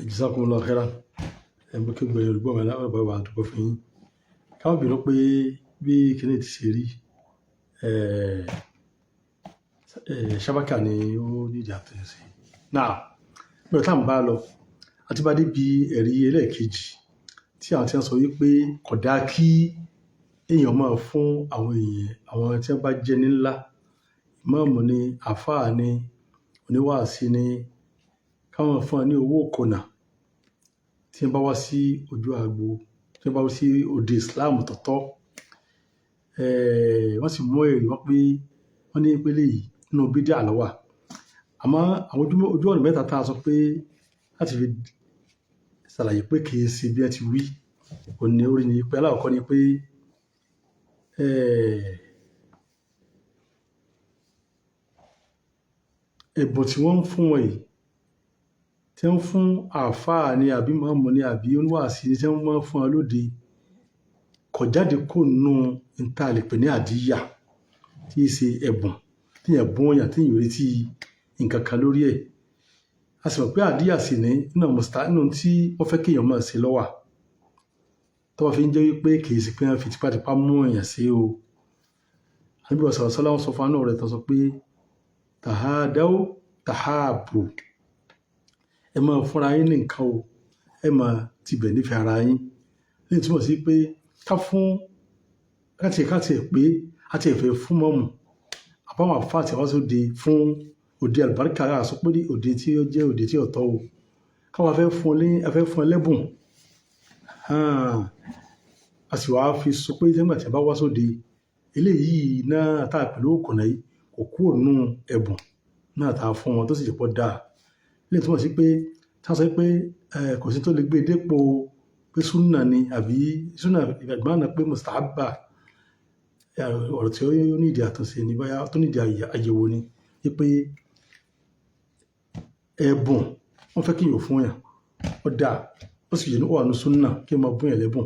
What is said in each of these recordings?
Jazakumullahu khairan. Ẹ mú kí gbogbo olùgbọ́ mi aláwọ̀ bá wà dúpẹ́ fún yín. Káwọn bínú pé bí kíní ti ṣe rí, ṣábàkà ni ó nídìí àtúnṣe. Now, bí ọ̀tá ń bá lọ, àti bá dé bí ẹ̀rí ẹlẹ́ẹ̀kejì tí àwọn tí wọ́n sọ wípé kò dáa kí èèyàn máa fún àwọn èèyàn, àwọn tí wọ́n bá jẹ́ ní ńlá, ìmáàmù ni, àfáà ni, oníwàásí ni, káwọn fún wọn ní owó ìkùnà tí wọ́n bá wá sí ojú agbo, tí wọ́n bá wá sí òde Islam tọ̀tọ̀. Wọ́n sì mú ẹ̀rí wọ́n pé wọ́n ní pé léyìí nínú bídíà ló wà. Àmọ́ àwọn ojú ọ̀nà mẹ́ta tá a sọ pé láti fi ṣàlàyé pé kì í ṣe bí ẹ ti wí, òní orí ni pé alákọ̀ọ́kọ́ ni pé ẹ̀bùn tí wọ́n ń fún wọn yìí, tí wọ́n ń fún àáfàá ni àbí ìmáàmù ni àbí oníwàásí ni tí wọ́n máa ń fún wọn lóde, kò jáde kó nínú n tá lè pè ní àdíyà, tí í ṣe ẹ̀bùn tí èèyàn bùn èèyàn tí èèyàn ò retí nǹkan kan lórí ẹ̀. A sì mọ̀ pé àdíyà sì ní nínú mùsùlùmí nínú tí wọ́n fẹ́ kí èèyàn máa ṣe lọ́wà. Tó bá fi ń jẹ́ wípé kì í ṣe pé wọ́n fi tipátipá mú èèyàn sí o. Ànábì sallallahu alaihi wasallam sọ fún àánú rẹ̀ tó sọ pé tahadaw tahabu. Ẹ máa fúnra yín ní nǹkan o, ẹ máa tibẹ̀ nífẹ̀ẹ́ ara yín. Léyìí túmọ̀ sí pé ká fún káti ẹ̀ pé a ti ẹ̀ fẹ́ fún mọ́mù. Àbáwọn àfáà tí wọ́n sóde fún òde àlùbáríkà, a sọ pé òde tí ó jẹ́ òde tí ò tọ́ o. Ká wá fẹ́ fún ní, a fẹ́ fún ẹ lẹ́bùn. A sì wá fi sọ pé nígbà tí a bá wá sóde, eléyìí náà tá a pẹ̀lú òkùnà yìí kò kúrò nínú ẹ̀bùn náà tá a fún wọn tó sì jẹ́ pé ó dáa. Léyìí túmọ̀ sí pé tí wọ́n sọ pé kò sí tó lè gbé dépò pé súnà ni àbí súnà ìgbàgbọ́ náà pé mustahabba, ọ̀rọ̀ tí ó ní ìdí àtúnṣe ni bóyá tó ní ìdí àyẹ̀wò ni wípé ẹ̀bùn wọ́n fẹ́ kí èèyàn fún èèyàn, ó dáa, ó sì yẹ ní ó wà ní súnà kí ẹ máa bún èèyàn lẹ́bùn.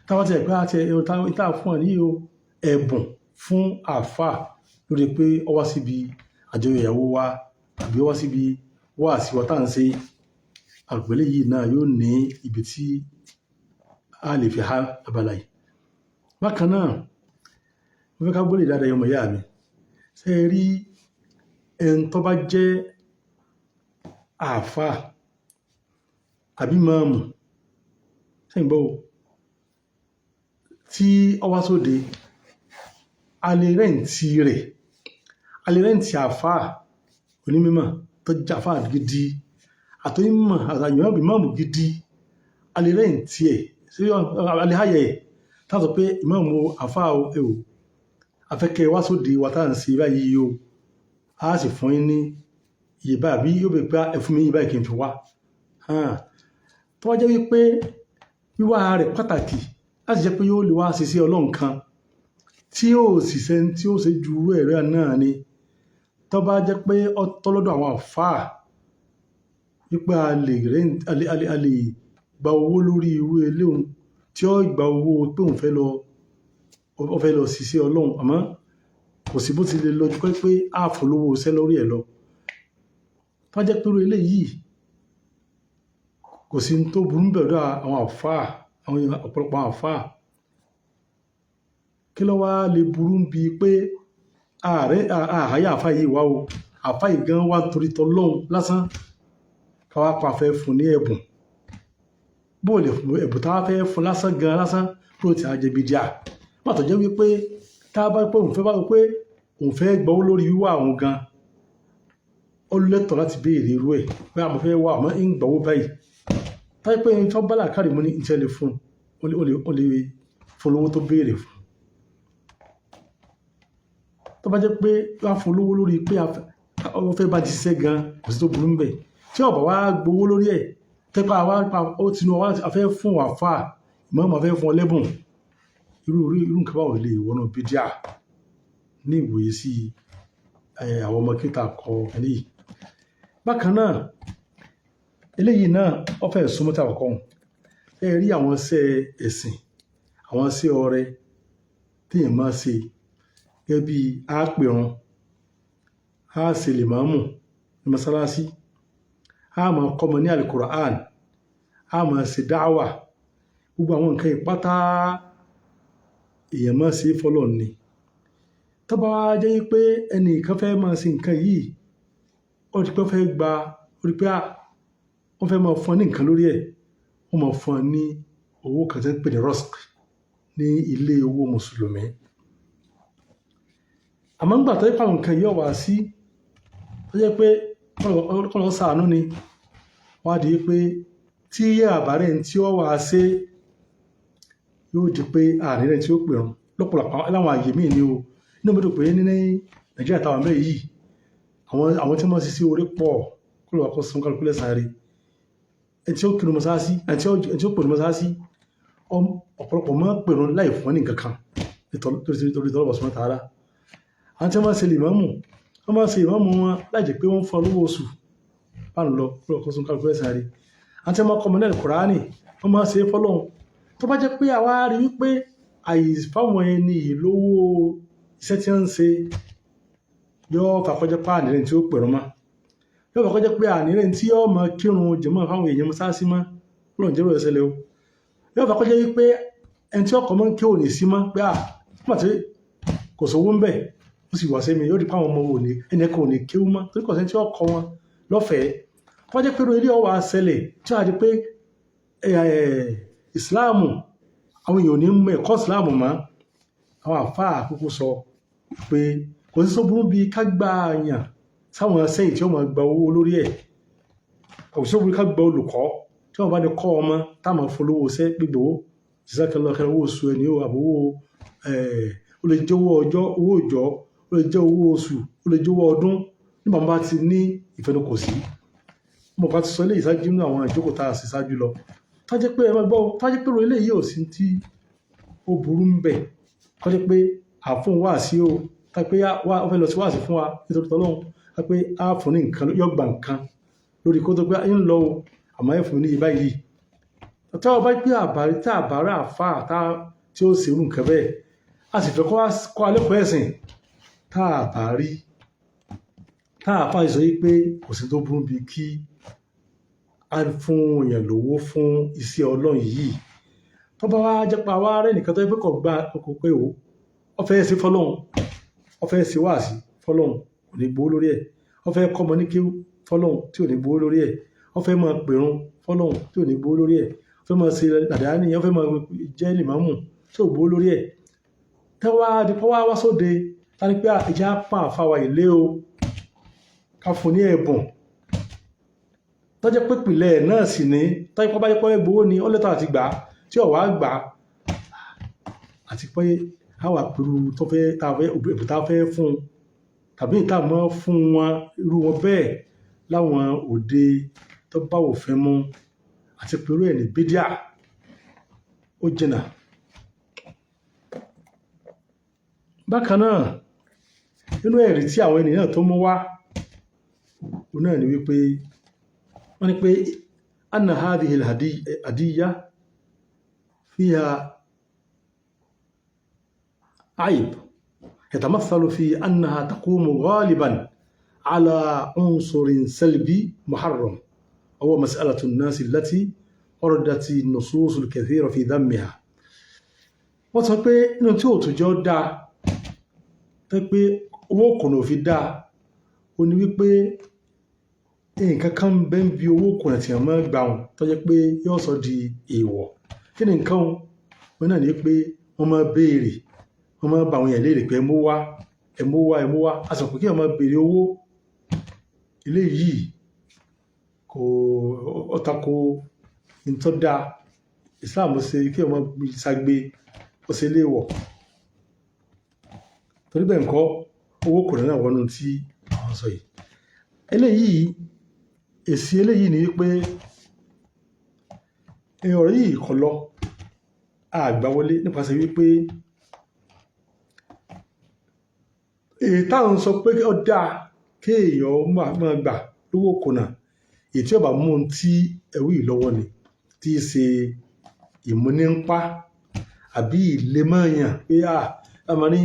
Tá bá ti ẹ̀ pé àti ẹ̀ tá a fún ẹ ní o ẹ̀bùn fún àfáà lórí pé ó wá síbi àjọyọ̀ ìyàwó wa àbí ó wá síbi wáàsí wa tá à ń ṣe, àpèlé yìí náà yóò ní ibi tí a lè fi há abala yìí. Bákan náà, mo fẹ́ ká gbọ́ lè dáadáa ọmọ ìyá mi. Ṣé ẹ rí ẹni tó bá jẹ́ àfáà àbí ìmáàmù, ṣé ń gbọ́ o? Tí ó wá sóde, a lè rent rẹ̀, a lè rent àfáà onímọ̀ tó jẹ́ àfáà gidi àti onímọ̀ àti ìmáàmù gidi, a lè rent ẹ̀, ṣé a lè hire ẹ̀. Tá a sọ pé ìmáàmù àfáà o, ẹ o, a fẹ́ kí ẹ wá sóde wa tá à ń ṣe báyìí o, a sì fún yín ní iye báyìí àbí yóò bèèrè pé ẹ fún mi iye báyìí kí n fi wá. Tó bá jẹ́ wípé wíwá rẹ̀ pàtàkì láti jẹ́ pé yóò lè wá ṣe sí Ọlọ́run kan tí yóò sì ṣe tí ó ṣe ju irú ẹ̀rọ náà ni. Tó bá jẹ́ pé ó tọ́ lọ́dọ̀ àwọn àfáà wípé a lè rent, a lè gba owó lórí irú eléhun tí ó gba owó pé òun fẹ́ lọ, ó fẹ́ lọ ṣiṣẹ́ Ọlọ́run, àmọ́ kò sí bó ti lè lọ ju pé a fún lówó iṣẹ́ lórí ẹ̀ lọ. Tó bá jẹ́ pé irú eléyìí kò sí ohun tó burú bẹ́ẹ̀ lọ́dọ̀ àwọn àfáà, àwọn ọ̀pọ̀lọpọ̀ àwọn àfáà. Kí ló wá lè burú bí pé ààrẹ, àháyà àfáà yìí wá o, àfáà yìí gan wá torí tọlọ́run lásán ká wá pa fẹ́ fún ní ẹ̀bùn. Bó lè fún ẹ̀bùn tá a fẹ́ fún lásán gan lásán bó ti á jẹ́ bídíà. Má tó jẹ́ wípé tá a bá pé òun fẹ́ bá sọ pé òun fẹ́ gbowó lórí wíwá òun gan, ó lẹ́tọ̀ọ́ láti béèrè irú ẹ̀ pé àmọ́ fẹ́ wá àmọ́ ń gbowó báyìí. Tá pé ẹni tó bá làákàrè mú ní ìṣẹ́ lè fún, ó lè fún lówó tó béèrè fún. Tó bá jẹ́ pé wá fún lówó lórí pé ó fẹ́ bá ti ṣiṣẹ́ gan, kò sí tó burú níbẹ̀. Tí ó bá wá gbowó lórí ẹ̀, tẹ́pá wá pa ó ti nu wá a fẹ́ fún àfáà, ìmáàmù a fẹ́ fún ọ lẹ́bùn. Irú, irú nǹkan báwo lè wọnú bídíà ní ìwòye sí àwọn ọmọ kí ta kọ eléyìí. Bákan náà, eléyìí náà ó fẹ́ súnmọ́ tí àkọ́kọ́ hùn. Ṣé ẹ rí àwọn iṣẹ́ ẹ̀sìn, àwọn iṣẹ́ ọrẹ tí èèyàn máa ń ṣe gẹ́gẹ́ bí a pèrun, a ṣe lèmámù ní mọ́sálásí, a máa kọ́mọ ní Al-Qur'an. A máa ṣe dáwà. Gbogbo àwọn nǹkan ìpátá èèyàn máa ṣe fọ́lọ́run ni. Tó bá wá jẹ́ pé ẹnì kan fẹ́ máa ṣe nǹkan yìí, ó rí pé ó fẹ́ gba, ó rí pé wọ́n fẹ́ máa fún ọ ní nǹkan lórí ẹ̀, wọ́n máa fún ọ ní owó kan tí wọ́n ń pè ní rọ́ṣk ní ilé owó Mùsùlùmí. Àmọ́ nígbà tó jẹ́ pé àwọn nǹkan yìí ó wá sí, tó jẹ́ pé kọ́lọ́hun ṣàánú ni, wá di pé tí àbárẹ̀ ẹni tí ó wá ṣe yóò di pé àní rẹ̀ tí ó pèrun lọ́pọ̀lọpọ̀ láwọn àyè míì ní o. Inú mi dùn pé ní Nàìjíríà táwa ń bẹ yìí, àwọn tí wọ́n ṣe sí orí pọ̀, k'Olúwa kó san kálukú lẹ́san rere. Ẹni tí ó kírun mọ́sálásí, ẹni tí ó pèrun mọ́sálásí, ọ̀pọ̀lọpọ̀ máa ń pèrun láì fún wọn ní nǹkan kan nítorí t'Ọlọ́run subhanahu wa ta'ala. Àwọn tí wọ́n máa ń ṣe lèmọ́mù, wọ́n máa ń ṣe ìmáàmù wọn láì jẹ́ pé wọ́n fún wọn lówó oṣù. Bá ń lọ, k'Olúwa kó san kálukú lẹ́san rere. Àwọn tí wọ́n máa ń kọ́ ọmọ ní Al-Qur'ani, wọ́n máa ń ṣe é fọ́lọ́run. Tó bá jẹ́ pé àwa rí wípé àìfáwọn ẹni yìí lówó iṣẹ́ tí wọ́n ń ṣe yóò fà kó jẹ́ pé àní rẹ̀ tí ó pèrun mọ́. Yóò fà kó jẹ́ pé àní rẹ̀ tí yóò máa kírun jàmáà fáwọn èèyàn mọ́sálásí mọ́. Ọlọ́run jẹ́ irú ẹ̀ ṣẹlẹ̀ o. Yóò fà kó jẹ́ wípé ẹni tí ó kọ́ mọ́ ń ké ò ní sí mọ́ pé nígbà tí kò sówó ń bẹ̀, ó sì wá sí mi, yóò di pé àwọn ọmọ ò ní, ẹnì kan ò ní kéwú mọ́ torí kò sí ẹni tí ó kọ́ wọn lọ́fẹ̀ẹ́. Tó bá jẹ́ pé irú eléyìí ó wá ṣẹlẹ̀ tí ó wá di pé ìsìláàmù, àwọn èèyàn ò ní mọ ẹ̀kọ́ ìsìláàmù mọ́. Àwọn àlfáà kúkú sọ pé kò sí tó burú bí ká gba èèyàn sáwọn iṣẹ́ yìí tí ó máa gba owó lórí ẹ̀. Kò sí tó burú ká gba olùkọ́ tí wọ́n bá ní kọ́ ọmọ tá máa fún lówó iṣẹ́ gbígbówó. Jazakallahu khairan, owó oṣù ẹni o, àbí owó, ó lè jẹ́ owó ọjọ́, owó òjọ́, ó lè jẹ́ owó oṣù, ó lè jẹ́ owó ọdún. Nígbà wọ́n bá ti ní ìfẹnukò sí. Mo bá ti sọ eléyìí ṣáájú nínú àwọn ìjókòó tá a ṣe ṣáájú lọ. Tó jẹ́ pé ẹ máa gbọ́, tó jẹ́ pé irú eléyìí ò sí tí ó burú ń bẹ̀. Kó jẹ́ pé àfún wàásí o, tá pé wá, ó fẹ́ lọ sí wàásí fún wa nítorí t'Ọlọ́run. Tá pé á fún ní nǹkan, yóò gba nǹkan lórí kó tó pé ń lọ o, àmọ́ ẹ fún mi ní iye báyìí. Tí wọ́n bá pé àbárí tí àbárà àfá tá tí ó ṣe irú nǹkan bẹ́ẹ̀, a sì fẹ́ kó wá kọ́ alẹ́ kọ́ ẹ̀sìn tá a bá rí. Tá àfá sọ wípé kò sí tó burú bí kí a fún èèyàn lówó fún iṣẹ́ Ọlọ́run yìí. Tó bá wá jẹ́ pé àwa rẹ́ nìkan tó jẹ́ pé kò gba, kò pé o, ó fẹ́ ṣe fọ́lọ́run, ó fẹ́ ṣe wàásí fọ́lọ́run, kò ní gbowó lórí ẹ̀. Ó fẹ́ kọ́ ọmọ ní kéwú fọ́lọ́run tí ò ní gbowó lórí ẹ̀. Ó fẹ́ máa pèrun fọ́lọ́run tí ò ní gbowó lórí ẹ̀. Ó fẹ́ máa ṣe làdáni, ó fẹ́ máa jẹ́ lèmọ́mù tí ò gbowó lórí ẹ̀. Tẹ́ wá di pé wá wá sóde, tá ní pé ẹ̀jẹ̀ á pa àfá wa ilé o, ká fún ní ẹ̀bùn. Tó jẹ́ pé ìpìlẹ̀ náà sì ní, tó jẹ́ pé bá jẹ́ pé ó gbowó ni, ó lẹ́tọ̀ọ́ àti gbà, tí ò wá gbà, àti pé a wà pẹ̀lú tó fẹ́, tá fẹ́, ẹ̀bùn tá fẹ́ fún tàbí ìta mọ́ fún wọn irú wọn bẹ́ẹ̀ láwọn òde tó bá òfin mu àti pẹ̀lú ẹ̀ ní bídíà ó jìnnà. Bákan náà, nínú ẹ̀rí tí àwọn ènìyàn tó mú wá, òun náà ni wípé wọ́n ní pé anna hadhihi al-hadiyya fiha عيب يتمثل في أنها تقوم غالبا على عنصر سلبي محرم، وهو مسألة الناس التي وردت النصوص الكثيرة في ذمها. Wọ́n sọ pé inú tí ò tún jẹ́ ó dáa, tó pé owó kùnà ò fi dáa, ó ní wípé nǹkan kan ń bẹ ń bi owó kùnà tí wọ́n máa ń gbà wọ́n tó jẹ́ pé yóò sọ di èèwọ̀. Kí ni nǹkan òun? Òun náà ní pé wọ́n máa béèrè, wọ́n máa bá àwọn èèyàn léèrè pé ẹ mú wá, ẹ mú wá, ẹ mú wá. A sọ pé kí wọ́n máa béèrè owó eléyìí kò ó tako n tó dáa. Islam ṣe kí wọ́n máa ṣagbe, ó ṣe léèwọ̀. Torí bẹ́ẹ̀ ńkọ́, owó kùnà náà wọnú tí àwọn sọ yìí. Eléyìí, èsì eléyìí ni wípé ọ̀rọ̀ yìí kò lọ, a gbà wọlé nípasẹ̀ wípé èyí táwọn sọ pé ó dáa kí èèyàn máa gbà lówó kùnà, èyí tí ó bá mú ohun tí ẹwí yìí lọ́wọ́ ni, tí í ṣe ìmúníńpá àbí ìlemọ̀yàn pé a máa ní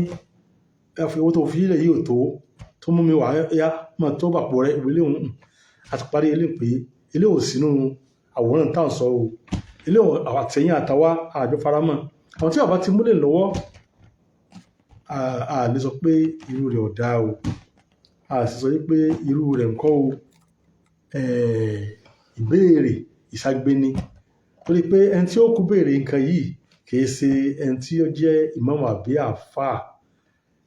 ẹ fi owó tó fi sílẹ̀ yìí ò tó, tó mú mi wá yá máa tó bàpò rẹ ìwé léhùn. A ti parí eléyìí pé eléyìí ò sínú Àwòrán tá à ń sọ o, ilé àwọn àtẹ̀yìn àtàwá àjọ faramọ́. Àwọn tí bàbá ti múlẹ̀ lọ́wọ́, a lè sọ pé irú rẹ̀ ò dáa o, a sì sọ pé irú rẹ̀ ńkọ́ o. Ìbéèrè ìságbéni, torí pé ẹni tí ó kú béèrè nǹkan yìí kìí ṣe ẹni tí ó jẹ́ ìmáàmù àbí àfáà.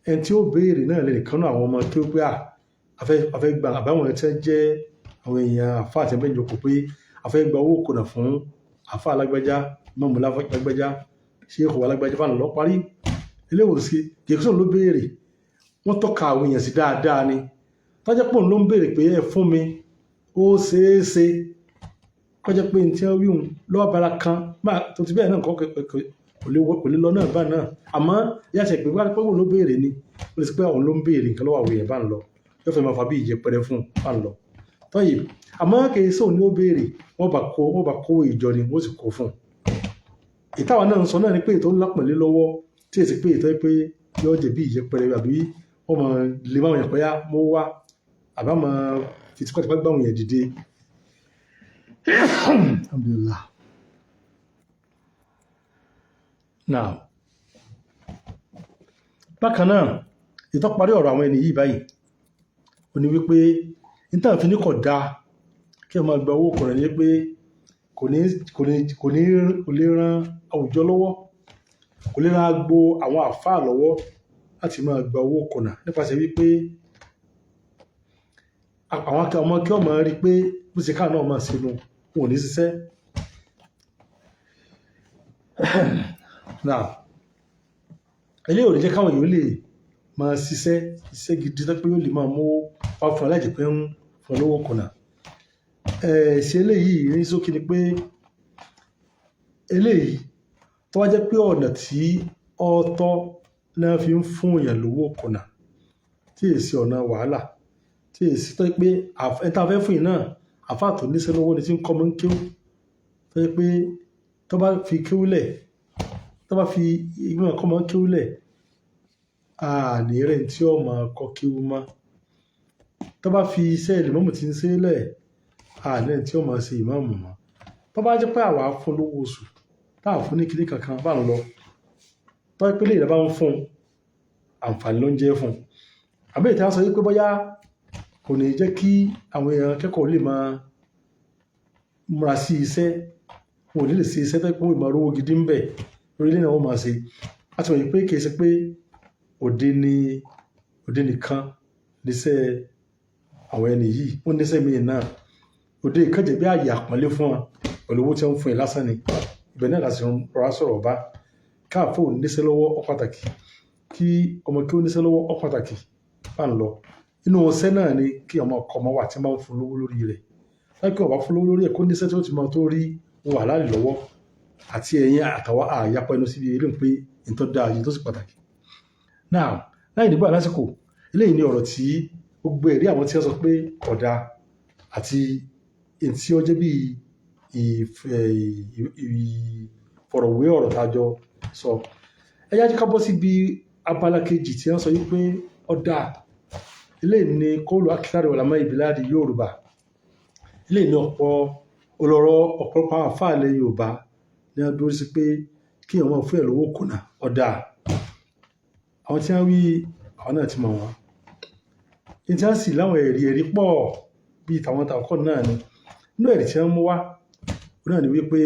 Ẹni tí ó béèrè náà lè nìkan náà àwọn ọmọ tí ó pé a fẹ́ gba, àbáwọn tí wọ́n jẹ́ àwọn èèyàn àfáà tí wọ́n fẹ́ jókòó pé a fẹ́ gba owó kùnà fún àfáà alágbájá, ìmáàmù lágbájá, ṣéèkù alágbájá fáwọn lọ parí. Eléwòsí sí kìí sọ̀rọ̀ ló béèrè, wọ́n tọ́ka àwọn èèyàn sí dáadáa ni. Tọ́jọ́ pọ̀ ló ń béèrè pé ẹ fún mi, ó ṣeé ṣe kọjá pé ní tí wọ́n wíhun lọ́wọ́ bara kan tó ti bẹ́ẹ̀ náà kọ́ kò lè lọ náà bá náà. Àmọ́ yá ṣe pé wá pé òun ló béèrè ni, ó lè sọ pé òun ló ń béèrè nǹkan lọ́wọ́ àwọn èèyàn bá ń lọ, yóò fẹ́ máa fa bí ìjẹpẹrẹ fún un bá ń lọ. Tọ́yì àmọ́ kì í sóun ni ó béèrè, wọ́n bá kó ìjọ ni wọ́n sì kó fún un. Ìtawà náà ń sọ náà ni pé ètò ńlá pẹ̀lú lọ́wọ́ tí èsì pé ètò pé yóò jẹ́ bí ìjẹpẹrẹ àbí wọ́n máa lè máa yàn pé á mú wá àbá máa fi tipátipá gbà wọ́n yẹn dìde. Alhamdulillah. Now, bákan náà, ìtọ́ parí ọ̀rọ̀ àwọn ẹni yìí báyìí, ó ní wípé níta fi ní kò dáa kí ẹ máa gba owó kùnà ní pé kò lè ran àwùjọ lọ́wọ́, kò lè ran agbo àwọn àfáà lọ́wọ́ láti máa gba owó kùnà nípasẹ̀ wípé àwọn ọmọ kí ọmọ rí pé bó ṣe káà náà máa ṣe nu, wọn ò ní ṣiṣẹ́. Now, eléyìí ò ní jẹ́ káwọn èèyàn lè máa ṣiṣẹ́ iṣẹ́ gidi tó pé yóò lè máa mú wá fún aláìjẹ́ pé ń fún lówó kùnà. Ṣe eléyìí ní ṣókí ni pé eléyìí tó wá jẹ́ pé ọ̀nà tí ọ̀tọ̀ náà fi ń fún èèyàn lówó kùnà tí èsì ọ̀nà wàhálà, tí èsì tó jẹ́ pé ẹni tá a fẹ́ fún yìí náà àfáà tó níṣẹ́ lọ́wọ́ ni tí ń kọ́ mọ́ ń kéwú, tó jẹ́ pé tó bá fi kéwú lẹ̀, tó bá fi ìgbìmọ̀ kọ́ mọ́ ń kéwú lẹ̀, àní rẹ̀ tí ó máa kọ́ kéwú mọ́. Tó bá fi iṣẹ́ ìmáàmù tí ń ṣe lẹ̀, àní rẹ̀ tí ó máa ṣe ìmáàmù mọ́. Tó bá jẹ́ pé àwa fún lówó oṣù, tá a fún ní kíní kankan bá ń lọ, tó jẹ́ pé lè bá ń fún, àǹfààní ló ń jẹ́ fún. Àbí èyí tí a sọ wípé bóyá kò ní jẹ́ kí àwọn èèyàn akẹ́kọ̀ọ́ lè máa múra sí iṣẹ́, wọn ò ní lè ṣe iṣẹ́ tó jẹ́ pé wọ́n máa rówó gidi ń bẹ̀ lórí ilé náà wọ́n máa ṣe. A ti mọ̀ wípé kì í ṣe pé òde nìkan níṣẹ́ àwọn ẹni yìí, wọ́n níṣẹ́ míì náà. Òde kan jẹ́ bí ààyè àpọ́nlé fún wọn pẹ̀lú owó tí wọ́n ń fún yín lásán ni. Ibẹ̀ náà láti rọra sọ̀rọ̀ bá. Káàfó níṣẹ́ lọ́wọ́ ó pàtàkì, kí ọmọ kí ó níṣẹ́ lọ́wọ́ ó pàtàkì bá ń lọ. Inú ọṣẹ́ náà ni kí ọmọ ọkọ ọmọ wà tí máa ń fún lówó lórí rẹ̀. Láì kí ọba fún lówó lórí ẹ̀ kó níṣẹ́ tí ó ti máa tó rí wọn wà láàlì lọ́wọ́ àti ẹ̀yin àtàwọn àyapa ẹnu síbi eré pé n tó dáa yìí tó sì pàtàkì. Now, láì nígbà lásìkò, eléyìí ni ọ̀rọ̀ tí gbogbo ẹ̀rí àwọn tí wọ́n sọ pé kò dáa àti èyí tí ó jẹ́ bí ìfọ̀rọ̀wé ọ̀rọ̀ tá a jọ sọ. Ẹ jẹ́ ká bọ́ síbi abala kejì tí wọ́n sọ wípé ó dáa. Eléyìí ni kóòlù akitari ulama ìbílẹ̀ Yorùbá. Eléyìí ni ọ̀pọ̀ olọ́rọ̀ ọ̀pọ̀lọpọ̀ àwọn àfáà ilẹ̀ Yorùbá ní wọ́n dúró sí pé kí èèyàn máa fún ẹ̀ lówó kùnà ó dáa. Àwọn tí wọ́n wí àwọn náà ti mọ̀ wọ́n. Ní tí wọ́n sì láwọn ẹ̀rí pọ̀ bí tàwọn tàkọ́ náà ni. Inú ẹ̀rí tí wọ́n mú wá náà ni wípé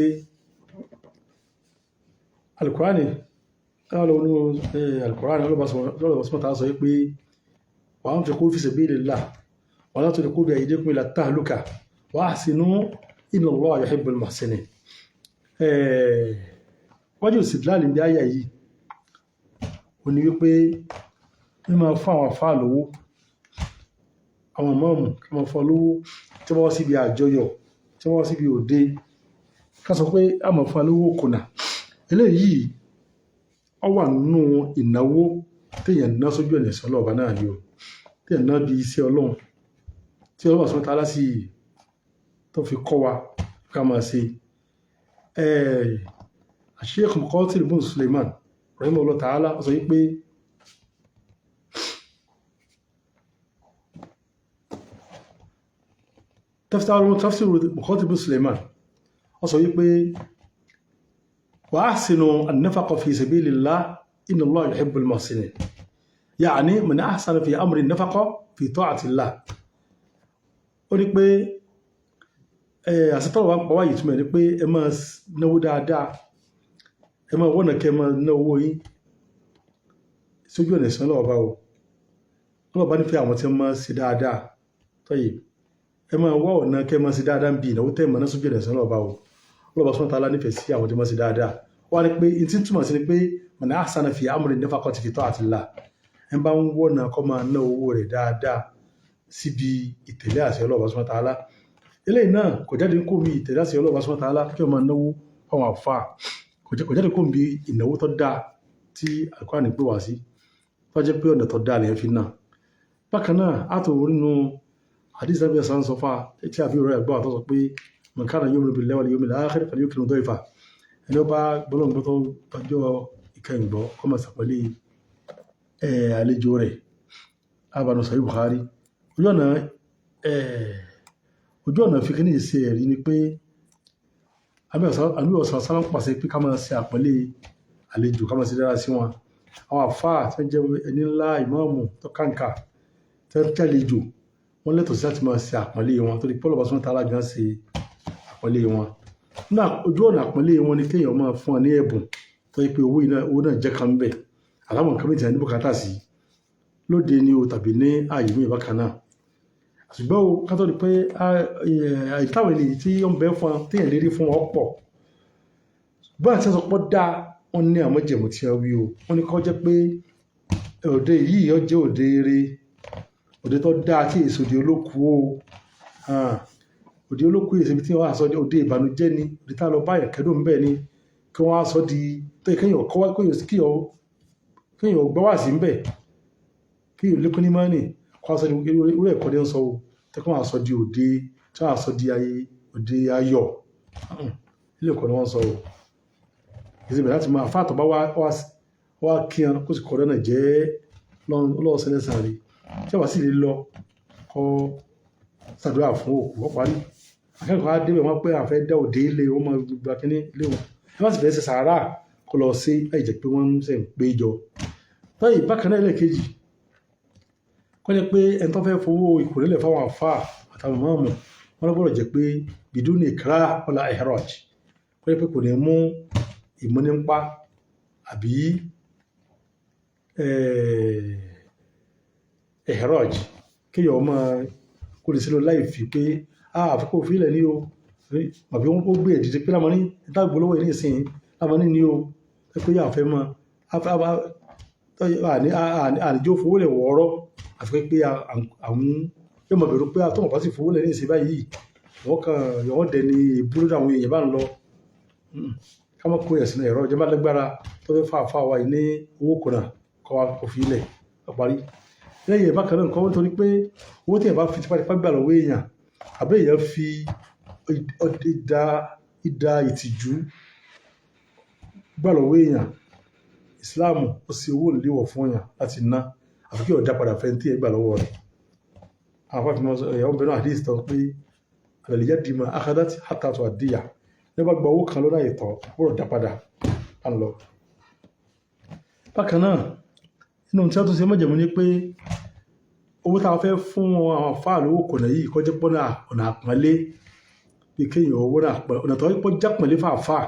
Al-Qur'ani, Al-Qur'ani ọlọ́ba sọ wípé wa anfiqu fi sabilillah wa la tulqu bi aydikum ila tahluka wa ahsinu inna Allaha yuhibbul muhsinin. Wájú ìsìdíláàlì bí àyà yìí ó ní wípé mímọ fún àwọn àfáà lówó, àwọn ìmáàmù kí wọ́n fún lówó tí wọ́n wá síbi àjọyọ̀, tí wọ́n wá síbi òde, ká sọ pé a máa fún lówó kùnà. Eléyìí ó wà nínú ìnáwó téèyàn ná sójú ọ̀nà ẹ̀sìn Ọlọ́run ọba náà ni o, téèyàn ná bí iṣẹ́ Ọlọ́run tí Ọlọ́run subhanahu wa ta'ala sì tó fi kọ́ wa ká máa ṣe. Sheikh Muqatil ibn Sulaiman rahimahullah ta'ala sọ wípé tafsir Muqatil ibn Sulaiman Wọ́n sọ wípé wa ahsinu an-nafaqa fi sabilillah inna Allaha yuhibbul muhsinin, ya'ni man ahsana fi amri an-nafaqa fi ta'atillah. Ó ní pé àṣetọ́rọ̀ wa ń pa wáyé, túmọ̀ ní pé ẹ máa náwó dáadáa, ẹ máa wọ́nà kẹ́ ẹ máa ná owó yín sójú ọ̀nà ìsìn ọlọ́ọ̀bá o. Ọlọ́ọ̀bá nífẹ̀ẹ́ àwọn tí wọ́n máa ṣe dáadáa. Tọ́yì, ẹ máa wá ọ̀nà kẹ́ ẹ máa ṣe dáadáa ń bi ìnáwó tẹ́ ẹ máa ná sójú ọ̀nà ìsìn ọlọ́ọ̀bá o. Ọlọ́ọ̀bá subhanahu wa ta'ala nífẹ̀ẹ́ sí àwọn tí wọ́n máa ṣe dáadáa. Wọ́n á ní pé n tí túmọ̀ sí ni pé man ahsana fi amri nafaqati fi ta'atillah, ẹ bá ń wọ́nà kọ́ máa ná owó rẹ̀ dáadáa síbi ìtẹ̀lé àṣẹ ọlọ́ọ̀bá subhanahu wa ta'ala. Eléyìí náà kò jáde kó mi ìtẹ̀lé àṣẹ ọlọ́ọ̀bá subhanahu wa ta'ala kí wọ́n máa náwó fáwọn àfáà, kò jáde kó mi ìnáwó tó dáa tí Al-Qur'ani pè wá sí, tó jẹ́ pé ọ̀nà tó dáa lèyàn fi náà. Bákan náà, a tó nínú hadith Ànábì sàn sọ fà tí àbí rẹ̀ gbọ́ àtọ́ sọ pé man kana yu'minu billahi wal yawmil akhir falyukrim dayfa. Ẹni ó bá gbọ́dọ̀ gbọ́ tó tọ́jọ́ ìkẹyìn gbọ́, kó máa ṣàpọ́nlé àlejò rẹ̀. Abanu Sahih Bukhari. Ojú ọ̀nà fi kíní ṣe ẹ̀rí ni pé àbí ọ̀sán sára ń pàṣẹ pé ká máa ṣe àpọ́nlé àlejò, ká máa ṣe dára sí wọn. Àwọn àfáà tí wọ́n jẹ́ ẹni ńlá, ìmáàmù tó kàǹkà, tí wọ́n jẹ́ àlejò, wọ́n lẹ́tọ̀ọ́ sí láti máa ṣe àpọ́nlé wọn, torí pé Ọlọ́run subhanahu wa ta'ala gan ṣe àpọ́nlé wọn. Náà ojú ọ̀nà àpọ́nlé wọn ni kéèyàn máa fún wọn ní ẹ̀bùn tó yẹ pé owó náà jẹ́ kan bẹ̀ àtàwọn nǹkan méjì ní bùkátà sí lóde ni o tàbí ní ààyè mi bákan náà. Ṣùgbọ́n o ká tó di pé àìtáwọn ènìyàn tí ó ń bẹ fún wọn téèyàn lérí fún wọn pọ̀ bá àti sọ pé dá wọn ní àwọn jẹ̀mú tí wọ́n wí o. Wọ́n ní kó jẹ́ pé òde yìí ó jẹ́ òde eré, òde tó dáa tí èso òde olókùú o. Òde olókùú èso ibi tí wọ́n á sọ òde ìbànújẹ́ ni, òde tá a lọ báyàn kẹ́dùn ńbẹ̀ ni, kí wọ́n á sọ di tó yẹ kéèyàn kọ́ kéèyàn gbọ́ wá sí ńbẹ̀, kéèyàn lékún ní mọ́nì, kó wá sọ di irú ẹ̀kọ́ ní ń sọ o, tí wọ́n á sọ di òde tí wọ́n á sọ di ayé òde ayọ̀. Ilé ẹ̀kọ́ ni wọ́n sọ o. Ìsìnkú láti máa fáàtọ̀ bá wá kí wọn kó sì kọ́ lọ́nà jẹ́ lọ́wọ́ sẹ́lẹ̀sàn rí tí wọ́n sì lè lọ kọ́ ṣàdúrà fún òkú, wọ́n parí. Akẹ́kọ̀ọ́ á débẹ̀, wọ́n pé àfẹ́ dá òde ilé wọn máa gba kínní ilé wọn, ẹ má sì fẹ́ ṣe sàárà kó lọ sí láì jẹ́ pé wọ́n ń ṣe ń pé jọ tọ́yì. Bákan náà, ẹlẹ́ẹ̀kejì, kọ́ jẹ́ pé ẹni tó fẹ́ fowó ìkòlélẹ̀ fáwọn àfáà àtàwọn mọ́ọ̀mù wọn gbọ́dọ̀ jẹ́ pé biduni ikrah wala ihraj, kọ́ jẹ́ pé kò ní mú ìmúnípá àbí ihraj, kéèyàn máa kó lè sílò láì fi pé àfikún òfin ní o, àbí wọ́n gbé ẹ̀dìdì pé lámọ́ ní ìtàgbò lọ́wọ́ ní ìsìn lámọ́ ní o pé yà fẹ́ mọ́ àníjó fowó lẹ̀ wọ́ọ́rọ́, àfi pé àwọn yóò mọ̀ bẹ̀rù pé àtọ́wọ̀n bá sì fowó lẹ̀ ní ìsìn báyìí, wọ́n kàn wọ́n dẹni ìbúrú àwọn èèyàn bá ń lọ. Ká má kó ẹ̀sìn ẹ̀rọ ìjọba lágbára tó fẹ́ fà fà wá ní owó kùnà kọ́ wa kò fi ilẹ̀ parí. Lẹ́yìn bákan náà nǹkan, nítorí pé owó tí èèyàn bá fi tipátipá gbà lọ́wọ́ èèyàn, àbí èèyàn fi ìdá ìtìjú gbà lọ́wọ́ èèyàn, Islam ó sì owó léwọ̀ fún èèyàn láti ná, àfi kí ó dá padà fẹ́ tí ẹ gbà lọ́wọ́ rẹ̀. Àwọn afáfin ẹ̀yà ń bẹ̀rẹ̀ hadith tó pé al-yadi ma akhadat hatta tu'addiya, ní bá gba owó kan lọ́nà àìtọ́, gbọ́dọ̀ dá padà á lọ. Bákan náà, nínú tí wọ́n tún ṣe májẹ̀mú ni pé owó tá a fẹ́ fún àwọn àfáà lówó kọ̀nà yìí kọjá pọ́nà ọ̀nà àpọ́nlé, bí kéèyàn owó náà ọ̀nà tó pọ́ jápọ̀nlé fáàfáà.